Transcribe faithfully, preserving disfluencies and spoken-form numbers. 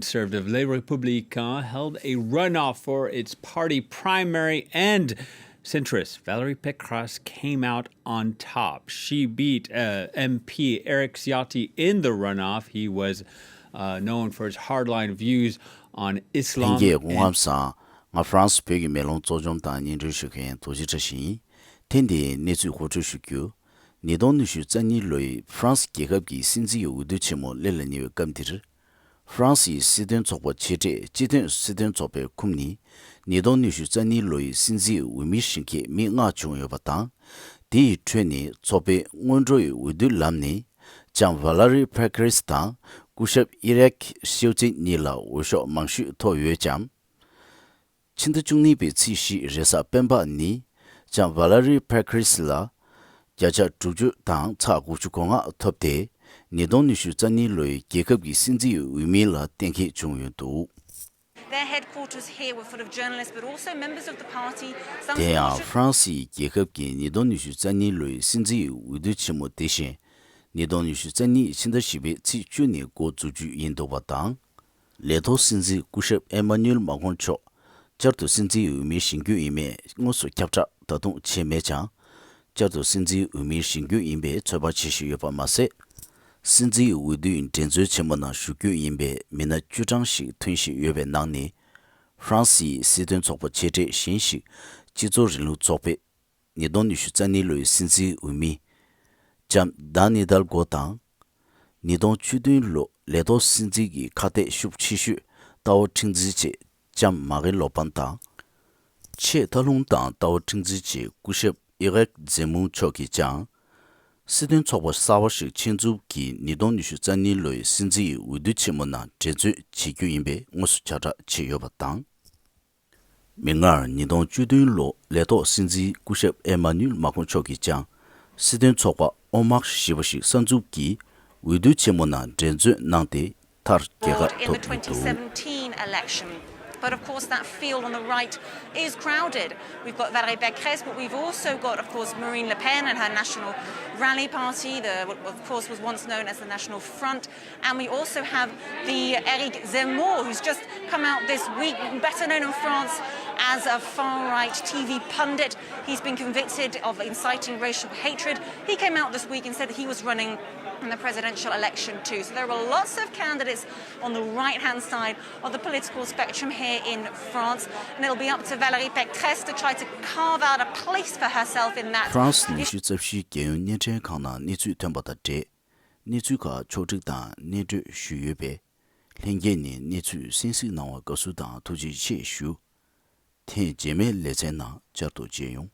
Conservative Les Républicains held a runoff for its party primary, and centrist Valérie Pécresse came out on top. She beat uh, M P Éric Ciotti in the runoff. He was uh, known for his hardline views on Islam. ལྷན་རྒྱས་སྐུ་ཁམས་བཟང་། ང་ཧྥ་རན་སི་བོད་ཀྱི་མེ་ལོང་གཙོ་བཅོམ་དང་སྙན་སྒྲོན་ཞུ་མཁན་རྡོ་རྗེ་བཀྲ་ཤིས་ཡིན། ཐེངས་འདིའི་གནས་ཚུལ་མཁོ་སྤྲོད་ཞུ་རྒྱུ། ཉིས་སྟོང་ཉི་ཤུ་རྩ་གཉིས་ལོའི་ཧྥ་རན་སི་རྒྱལ་ཁབ་ཀྱི་སྲིད་འཛིན་འོས་བསྡུ་ཆེན་མོ་སླེབས་ལ་ཉེ་བའི་སྐབས་འདིར། ཧྥ་རན་སིའི་སྲིད་དོན་ཚོགས་པ་ཆེ་གྲས་སྤྱི་མཐུན་སྲིད་དོན་ཚོགས་པའི་ཁོངས་ནས་ཉིས་སྟོང་ཉི་ཤུ་རྩ་གཉིས་ལོའི་སྲིད་འཛིན་འོས་མི་བཞེངས་མཁན་མི་ལྔ་བྱུང་ཡོད་པ་དང་། དེ་ཡི་ཁྲོད་ནས་ཚོགས་པའི་སྔོན་འགྲོའི་འོས་བསྡུའི་ལམ་ནས་ལྕམ་ཝ་ལ་རི་ཕེ་ཁ་རིས་དང་སྐུ་ཞབས་ཨི་རེག་ཤེའུ་ཙི་གཉིས་ལ་འོས་ཤོག་མང་ཤོས་ཐོབ་ཡོད་ཀྱང་། ཕྱི་ཟླ་བཅུ་གཉིས་པའི་ཚེས་བཞི་རེས་གཟའ་སྤེན་པ་ཉིན་ལྕམ་ཝ་ལ་རི་ཕེ་ཁ་རིས་ལ་བརྒྱ་ཆ་དྲུག་ཅུ་དང་ཚེག་དགུ་བཅུ་གོ་ལྔ་ཐོབ་སྟེ། ཉིས་སྟོང་ཉི་ཤུ་རྩ་གཉིས་ལོའི་རྒྱལ་ཁབ་ཀྱི་སྲིད་འཛིན་འོས་མི་ལ་གཏན་འཁེལ་བྱུང་ཡོད་འདུག Their headquarters here were full of journalists, but also members of the party. Some དེ་ཡང་ཧྥ་རན་སིའི་རྒྱལ་ཁབ་ཀྱི་ཉིས་སྟོང་ཉི་ཤུ་རྩ་གཉིས་ལོའི་སྲིད་འཛིན་འོས་བསྡུ་ཆེན་མོ་དེ་བཞིན་ཉིས་སྟོང་ཉི་ཤུ་རྩ་གཉིས་ཕྱི་ཟླ་བཞི་པའི་ཚེས་བཅུ་ནས་འགོ་འཛུགས་རྒྱུ་ཡིན་འདུག་པ་དང་། ལས་ཐོག་སྲིད་འཛིན་སྐུ་ཞབས་ཨེ་མ་ནུའེལ་མཱ་ཁོང་མཆོག་བསྐྱར་དུ་སྲིད་འཛིན་འོས་མི་བཞེངས་རྒྱུ་ཡིན་མེད་དངོས་སུ་ཁྱབ་བསྒྲགས་ད་དུང་བྱས་མེད་ཀྱང་། བསྐྱར་དུ་སྲིད་འཛིན་འོས་མི་བཞེངས་རྒྱུ་ཡིན་པའི་ཚོད་དཔག་བྱེད་བཞིན་ཡོད་པ་མ་ཟད། སྲིད་འཛིན་འོས་བསྡུའི་འགྲན་རྩོད་ཆེན་མོ་ནང་ཞུགས་རྒྱུ་ཡིན་པའི་མི་སྣ་བཅུ་གྲངས་ཤིག་ཐོན་བཞིན་ཡོད་པའི་ནང་ནས། ཧྥ་རན་སིའི་སྲིད་དོན་ཚོགས་པ་ཆེ་གྲས་གཞན་ཞིག་སྤྱི་ཚོགས་རིང་ལུགས་ཚོགས་པས་ཉིས་སྟོང་ཉི་ཤུ་རྩ་གཉིས་ལོའི་སྲིད་འཛིན་འོས་མི་ལྕམ་ཌཱན་ནི་དཱལ་གོ་དང་། ཉིས་སྟོང་བཅུ་བདུན་ལོ་ལས་ཐོག་སྲིད་འཛིན་གྱི་ཁ་གཏད་ཤུགས་ཆེ་ཤོས་ལྟ་བ་ཁྲིམས་འཛིན་ཆེ་ལྕམ་མ་རིན་ལོ་པན་དང་། ཆེས་ཐབས་ལྷུང་དང་ལྟ་བ་ཁྲིམས་འཛིན་ཆེ་སྐུ་ཞབས་ཨི་རེག་ཛེ་མུང་མཆོག་གིས་ཀྱང་། སྲིད་དོན་ཚོགས་པ་གསར་པ་ཞིག་ཆེད་འཛུགས་ཀྱིས་ཉིས་སྟོང་ཉི་ཤུ་རྩ་གཉིས་ལོའི་སྲིད་འཛིན་འོས་བསྡུ་ཆེན་མོ་ནང་འགྲན་རྩོད་བྱེད་རྒྱུ་ཡིན་པའི་དངོས་སུ་ཁྱབ་བསྒྲགས་བྱས་ཡོད་པ་དང་། མིག་སྔར་ཉིས་སྟོང་བཅུ་བདུན་ལོ་ལས་ཐོག་སྲིད་འཛིན་སྐུ་ཞབས་ཨེ་མ་ནུའེལ་མཱ་ཁོང་མཆོག་གིས་ཀྱང་སྲིད་དོན་ཚོགས་པ་ཨོ་མཱག་ཞེས་པ་ཞིག་གསར་འཛུགས་ཀྱིས་འོས་བསྡུ་ཆེན་མོ་ནང་འགྲན་རྩོད་གནང་སྟེ། མཐར་རྒྱལ་ཁ་ཐོབ་ཡོད་འདུག In the twenty seventeen election. But of course, that field on the right is crowded. We've got Valérie Pécresse, but we've also got, of course, Marine Le Pen and her National Rally Party, the, what, of course, was once known as the National Front. And we also have the Eric Zemmour, who's just come out this week, better known in France as a far right T V pundit. He's been convicted of inciting racial hatred. He came out this week and said that he was running in the presidential election too. So there are lots of candidates on the right hand side of the political spectrum here in France, and it'll be up to Valérie Pécresse to try to carve out a place for herself in that. ཧྥ་རན་སི་ཉི་ཤུ་རྩ་བཞིའི་རྒྱལ་ཡོངས་བརྙན་འཕྲིན་ཁང་ནང་གནས་ཚུལ་ཐོན་པ་དང་འབྲེལ། གནས་ཚུལ་ཁག་ཕྱོགས་སྒྲིག་དང་སྙན་སྒྲོན་ཞུས་ཡོད་པས། ལྷན་རྒྱས་ནས་གནས་ཚུལ་གསན་གཟིགས་གནང་བར་དགའ་བསུ་དང་ཐུགས་རྗེ་ཆེ་ཞུ། ཐེངས་རྗེས་མའི་ལེ་ཚན་ནང་བསྐྱར་དུ་མཇལ་ཡོང་།